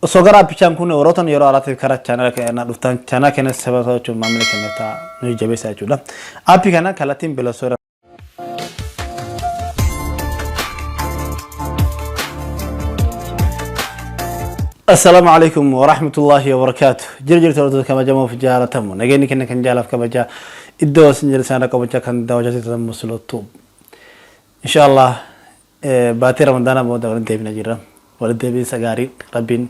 Osoo gara appichaan kun warroota yeroo haaraatiif karaa chaanala keenyaa dhuftan chaanala keenya sababa jechuun maamila keenya ta'a nu jabeessa jechuudha. Aappii kana kallattiin Play Store Assalaamu alaikum wa rahmatullahi wa barakaatu. Jira jirtu hordoftoota kabajamoof jaalatamu. Nageenyi keenya kan jaalaaf kabajaa iddoo isin jira isaan rakkoo kan daawwachaa jirtan Musloottuu. Inshallah baatii Ramadaanaa booda walitti deebina jirra. Walitti deebiinsa gaarii Rabbiin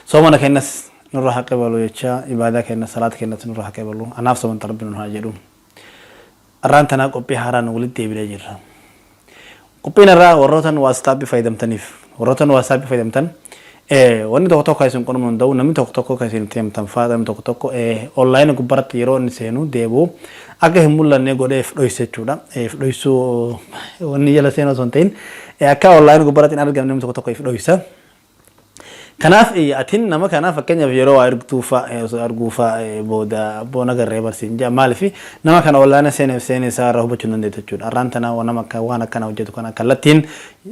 soomana keenyas nurra haa qabalu jecha ibaadaa keenya salaata keenyas nurra haa qabalu. Anaaf soomanta Rabbiin nu haa jedhu. Arraan tanaa qophii haaraan walitti deebinee jirra. Qophiin irraa warrootan WhatsApp fayyadamtaniif warrootan WhatsApp fayyadamtan wanni tokko tokko kan isin qunnamuu danda'u, namni tokko tokko kan isin itti himtan fa'aa, namni tokko tokko online gubbaratti yeroo inni seenu deebi'u akka hin mul'anne godhee if dhoyse jechuudha. If dhoysuu wanni jala seenuu osoo hin ta'in akka online gubbaratti hin argamne namni tokko tokko if dhoysa. Kanaaf atin nama kana fakkeenyaaf yeroo waa ergtuu fa'a osoo arguu fa'a booda boona garree barsiin jedha, maaliif nama kana online seeneef seenee isaa irraa hubachuu hin dandeettu jechuudha. Har'aan tana nama akka waan akkana hojjetu kana kallattiin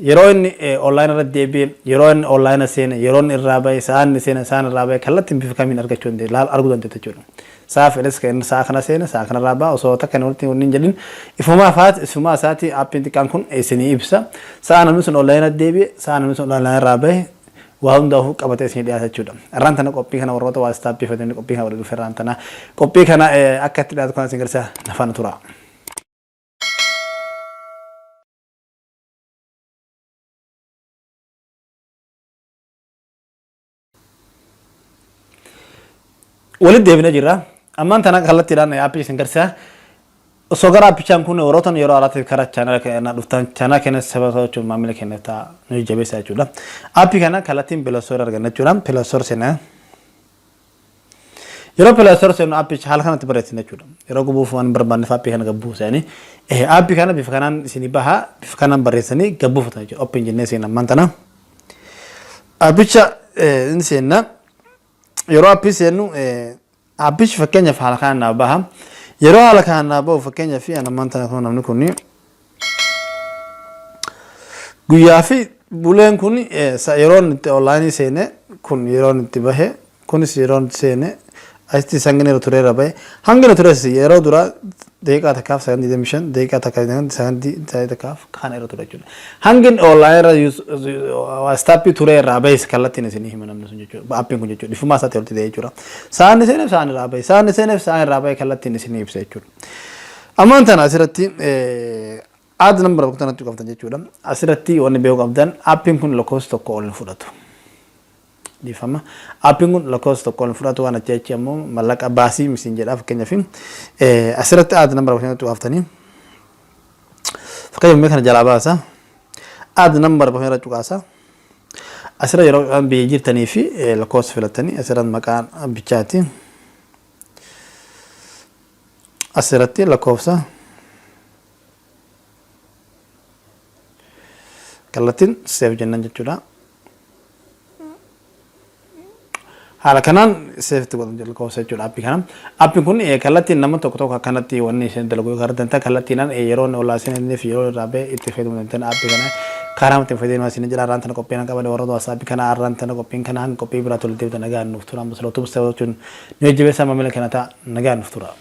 yeroo inni online irra deebi'e, yeroo inni online seene, yeroo inni irraa ba'e, sa'aan inni seene, sa'aan irraa ba'e kallattiin bifa kamiin argachuu dandeettu, laal arguu dandeettu jechuudha. Sa'a fedhes kan inni sa'a kana seene, sa'a kana irraa ba'a osoo takka inni walitti hin jedhin ifumaa faati ifumaa isaati aappiin xiqqaan kun isinii ibsa. Sa'a namni sun online irra deebi'e, sa'a namni sun online irraa ba'e waa hundaafuu qabatee isinii dhiyaata jechuudha. Irraan tana qophii kana warroota WhatsApp fayyadamni qophii kana waliin dhufe irraan tana qophii kana akka itti dhiyaatu kana isin garsiisa, na faana tura. Walitti deebinee jirra. Ammaan tana kallattiidhaan aappii isin garsiisa. Osoo gara aappichaan kun warroota yeroo haaraatiif karaa chaanala keenyaa dhuftan chaanala keenya sababa jechuun maamila keenya ta'a nu jabeessa jechuudha. Aappii kana kallattiin Play Store arganna jechuudha. Play Store seenaa. Yeroo Play Store seenu aappicha haala kanatti barreessina jechuudha. Yeroo gubuuf waan barbaanneef aappii kana gabbuu seeni. Aappii kana bifa kanaan isinii baha, bifa kanaan barreessanii gabbuufatan jechuudha. Open jennee seena ammaan tana. Aappicha inni seenna. Yeroo aappii seennu aappichi fakkeenyaaf haala kanaan naaf baha. Yeroo haala kanaan naaf bahu, fakkeenyaaf ammaan tana kun namni kun guyyaa fi buleen kun yeroo inni itti online seene, kun yeroo inni itti bahe, kunis yeroo inni seene, asitti hanga irra tureera bahe, hanga irra tures yeroo dura daqiiqaa takkaaf sakandii 25, daqiiqaa takka sakandii takkaaf kana irra ture jechuudha. Hangi online irra WhatsApp ture irraa bahes kallattiin isinii hima namni sun jechuudha. Aappiin kun jechuudha. Ifumaa isaatti walitti ta'e jechuudha. Sa'aan seeneef sa'aan irraa bahe, sa'aan seeneef sa'aan irraa bahe kallattiin isinii ibsa jechuudha. Ammaan tana asirratti add number bakka kanatti qabdan jechuudha. Asirratti wanni beekuu qabdan aappiin kun lakkoofsa tokko ol hin fudhatu. Dhiifama. Aappiin kun lakkoofsa tokko ol hin fudhatu, waan achi achi ammoo mallaqa baasii misiin jedha. Fakkeenyaaf asirratti add number bakka kanatti qaaftanii, fakkeenyaaf mee kana jalaa baasa. Add number bakka kanatti cuqaasa. Asirra yeroo biyya jirtanii fi lakkoofsa filattanii asirratti maqaan bichaati. Asirratti lakkoofsa kallattiin save jennan jechuudha. Haala kanaan save itti godhan lakkoofsa jechuudha aappii kana. Aappiin kun kallattiin nama tokko tokko akkanatti wanni isheen dalagu yoo danda'a kallattiinaan yeroo inni olaa seenanii fi yeroo irraa ba'e itti fayyadamuu danda'an aappii kana karaa ittiin fayyadamaa isin jira. Arraan tana qophiin qaban warroota WhatsApp kana arraan tana qophiin kana hanga qophii biraa tolti deebitan nagaan nuuf tura. Ammas lootuu jechuun nu jajjabeessaa, maamila kana ta'a, nagaan nuuf tura.